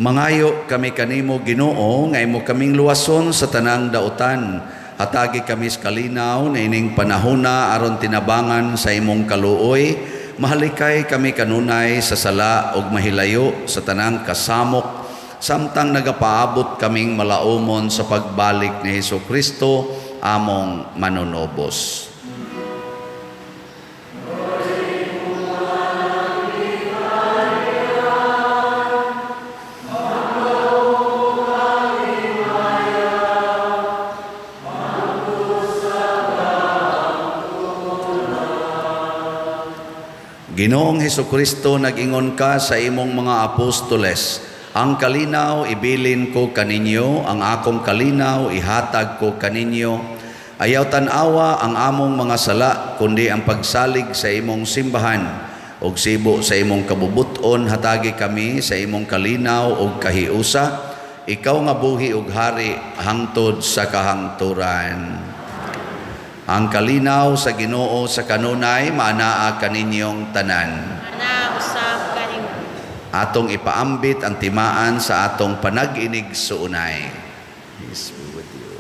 Mangayo kami kanimo, Ginoo, nga imo kaming luwason sa tanang dautan. Hatagi kami sa kalinaw na ining panahona aron tinabangan sa imong kaluoy. Mahalikay kami kanunay sa sala ug mahilayo sa tanang kasamok samtang nagapaabot kaming malaumon sa pagbalik ni Hesus Kristo among manunobos. Ginoong Hesukristo, nag-ingon ka sa imong mga apostoles, "Ang kalinaw ibilin ko kaninyo, ang akong kalinaw ihatag ko kaninyo. Ayaw tan-awa ang among mga sala, kundi ang pagsalig sa imong simbahan. Og sibo sa imong kabubuton, hatagi kami sa imong kalinaw og kahiusa. Ikaw nga buhi og hari hangtod sa kahangturan." Ang kalinaw sa Ginoo sa kanunay maanaa kaninyong tanan. Ana usab kanimo. Atong ipaambit ang timaan sa atong panag-inig suunay. Peace be with you.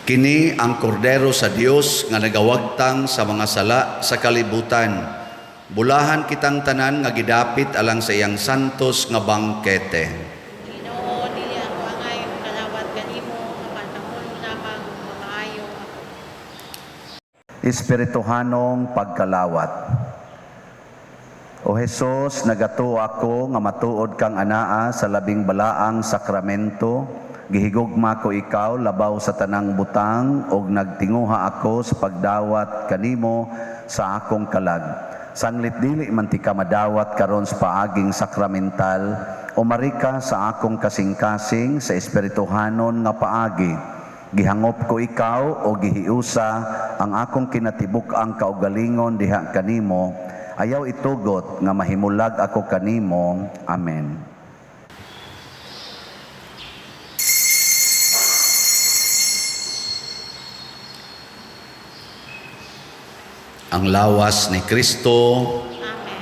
Kini ang kordero sa Dios nga nagawagtang sa mga sala sa kalibutan. Bulahan kitang tanan nga gidapit alang sa iyang santos nga bangkete. Ginoo, dili ako angay kalawat kanimo, apan panghulo lamang mamaayo ako. Espirituhanong pagkalawat. O Hesus, nagatuo ako nga matuod kang anaa sa labing balaang sakramento. Gihigugma ko ikaw labaw sa tanang butang ug nagtinguha ako sa pagdawat kanimo sa akong kalag. Sanglit dili man ti ka madawat karon sa paaging sakramental, umari ka sa akong kasing-kasing sa espirituhanon nga paagi. Gihangop ko ikaw o gihiusa ang akong kinatibuk-ang kaugalingon diha kanimo. Ayaw itugot nga mahimulag ako kanimo. Amen. Ang lawas ni Kristo. Amen.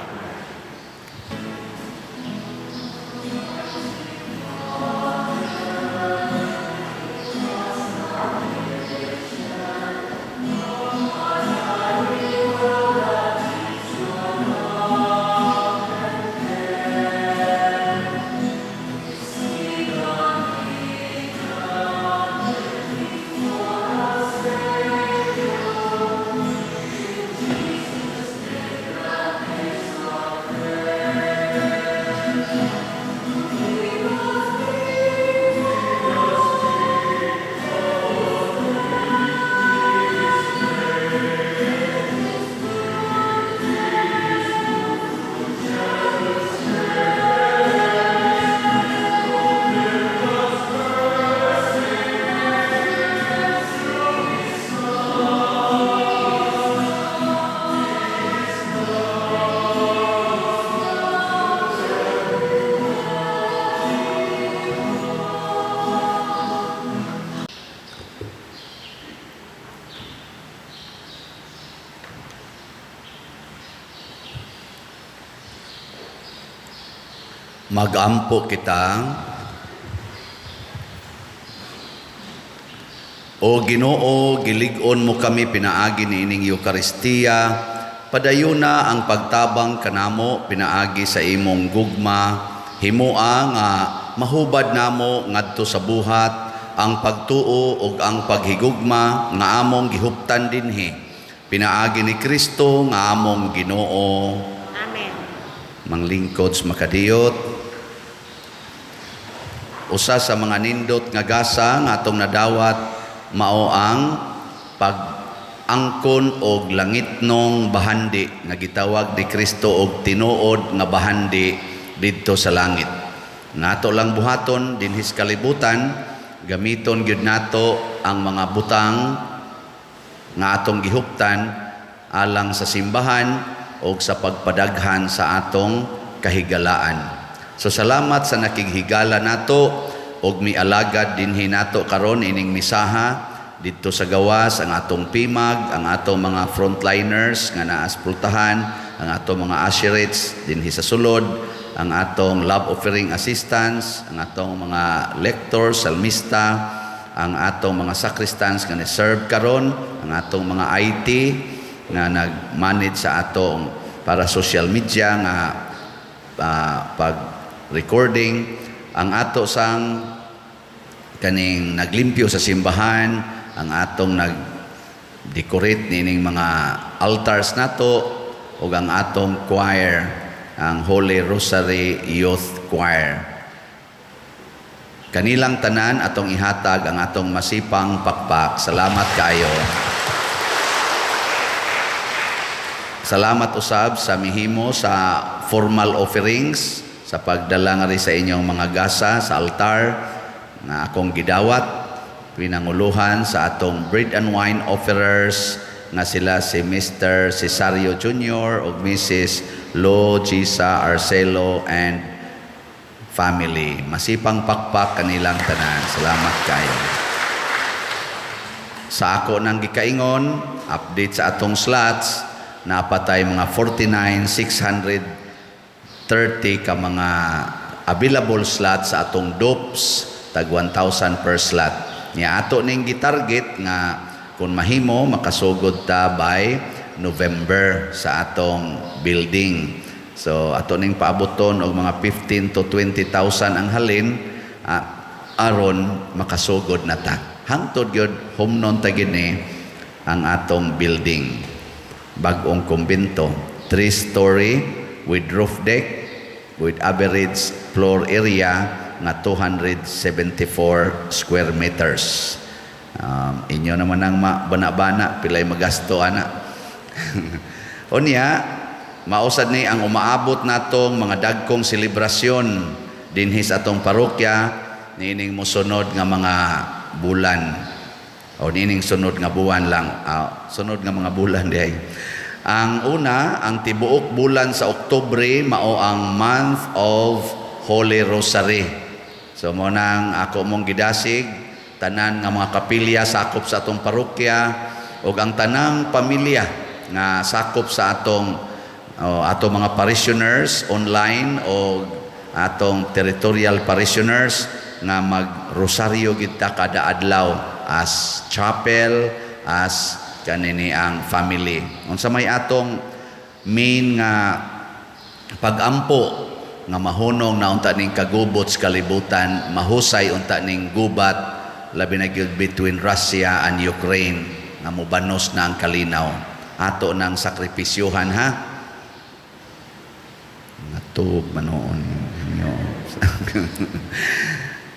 Magampo kita. O Ginoo, gilig-on mo kami pinaagi niining Eukaristiya. Padayuna ang pagtabang kanamo pinaagi sa imong gugma. Himoa nga mahubad namo ngadto sa buhat ang pagtuo ug ang paghigugma nga among gihuptan dinhi. Pinaagi ni Kristo nga among Ginoo. Amen. Manglingkod sa makadiyot. Usa sa mga nindot nga gasa nga atong nadawat mao ang pag-angkon og langitnong bahandi nga gitawag ni Kristo og tinuod nga bahandi didto sa langit. Nato lang buhaton dinhi sa kalibutan, gamiton gyud nato ang mga butang nga atong gihuptan alang sa simbahan og sa pagpadaghan sa atong kahigalaan. So salamat sa nakighigala nato og mialagad dinhi nato karon ining misaha didto sa gawas, ang atong PIMAG, ang atong mga frontliners nga naa sa pultahan, ang atong mga usherates dinhi sa sulod, ang atong love offering assistants, ang atong mga lectors, salmista, ang atong mga sacristans nga ni-serve karon, ang atong mga IT nga nag-manage sa atong para social media nga pag-recording, ang ato sang kaning naglimpyo sa simbahan, ang atong nag-decorate nining mga altars nato, ug ang atong choir, ang Holy Rosary Youth Choir. Kanilang tanan atong ihatag ang atong masipang pakpak. Salamat kaayo. Salamat usab sa mihimo sa formal offerings, sa pagdala nga rin sa inyong mga gasa sa altar nga akong gidawat, pinanguluhan sa atong bread and wine offerers nga sila si Mr. Cesario Jr. ug Mrs. Lo Gisa Arcelo and family. Masipang pakpak kanilang tanan. Salamat kayo. Sa ako nang gikaingon, update sa atong slots, napatay mga 49,630 ka mga available slots sa atong dopes, tag 1,000 per slot. Nya ato ning gitarget nga kung mahimo makasugod ta by November sa atong building. So ato ning paaboton og mga 15 to 20,000 ang halin, aron makasugod na ta. Hangtod gyud humnon ta gini ang atong building. Bag-ong kumbento, 3-story with roof deck with average floor area nga 274 square meters. Inyo naman ang bana-bana, pilay magasto ana. Unya, mausad ni ang umaabot natong mga dagkong selebrasyon dinhi sa atong parokya niining mosunod nga mga bulan o niining sunod nga buwan lang, sunod nga mga bulan diay. Ang una, ang tibuok bulan sa Oktubre mao ang month of Holy Rosary. So mo nang ako mong gidasig tanan nga mga kapilya sakop sa atong parokya ug ang tanang pamilya nga sakop sa atong mga parishioners online o atong territorial parishioners nga magrosaryo gid ta kada adlaw as chapel, as kanini ang family. Unsa may atong main nga pagampo nga mahunong na unta ning kagubot sa kalibutan, mahusay unta ning gubat labi na gyud between Russia and Ukraine nga mobanos na ang kalinaw. Ato nang sakripisyuhan ha. Natug manoon ninyo.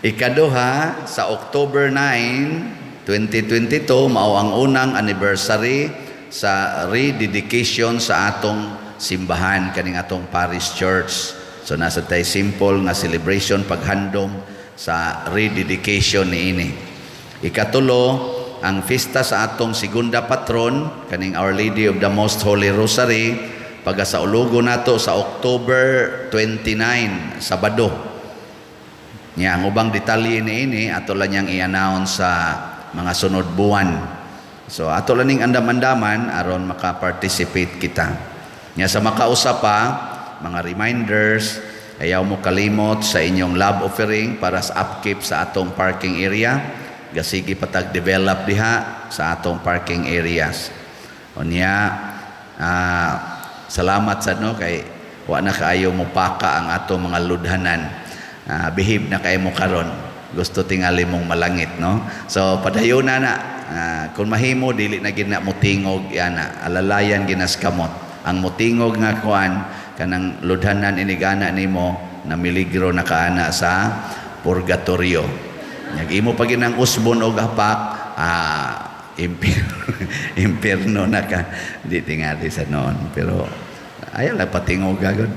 Ikaduha, sa October 9, 2022, mao ang unang anniversary sa rededication sa atong simbahan kaning atong parish church. So nasa tay simple nga celebration paghandom sa rededication niini. Ikatulo, ang fiesta sa atong segunda patron kaning Our Lady of the Most Holy Rosary pagasaulugo nato sa October 29, Sabado. Nya ang ubang detalye niini ato lang niyang i-announce sa mga sunod buwan. So ato lang ning andam-andaman aron maka-participate kita. Nya sa makausa pa mga reminders, Ayaw mo kalimot sa inyong love offering para sa upkeep sa atong parking area. Gasigi patag develop diha sa atong parking areas. Unya, salamat sa no kay wa na kaayo mo paka ang atong mga ludhanan. Behave na kaayo mo karon. Gusto tingali mong malangit, no? So padayon na na. Kung mahimo dili na gid na motingog yana, alalayan ginas kamot. Ang motingog nga kuan kanang ludhanan inigana nimo na miligro na kaana sa purgatorio. Nyag imo pa ginang usbon og hapak, impierno na ka. Di tingali sa noon. Pero ayaw lang patingog gagod.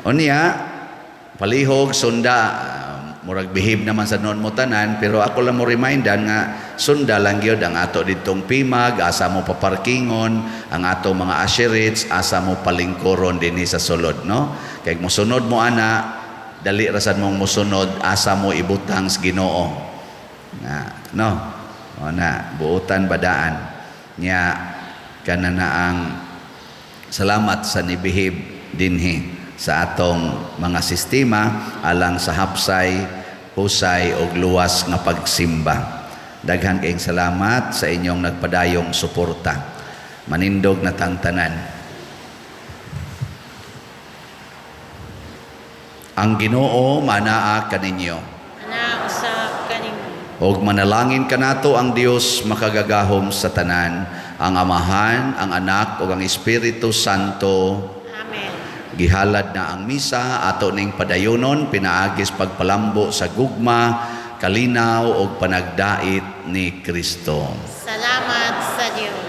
Unya, palihog, sunda, murag behave naman sa noon mo tanan, pero ako lang mo remindan nga sunda lang gyud ang ato ditong pimag, asa mo paparkingon, ang ato mga usherates, asa mo palingkuron dinhi sa sulod, no? Kay mosunod mo ana, dali rasan mong mosunod, asa mo ibutang sa Ginoo. Na, no? O na, buutan badaan. Nya kana na ang salamat sa nibehave dinhi sa atong mga sistema alang sa hapsay, husay og luwas nga pagsimba. Daghan kayong salamat sa inyong nagpadayong suporta. Manindog na tangtanan. Ang Ginoo manaa kaninyo. Ana usab kanimo. Og manalangin kanato ang Dios makagagahom sa tanan, ang Amahan, ang Anak ug ang Espiritu Santo. Amen. Gihalad na ang misa ato ning padayonon pinaagis pagpalambo sa gugma, kalinaw ug panagdait ni Kristo. Salamat sa Dios.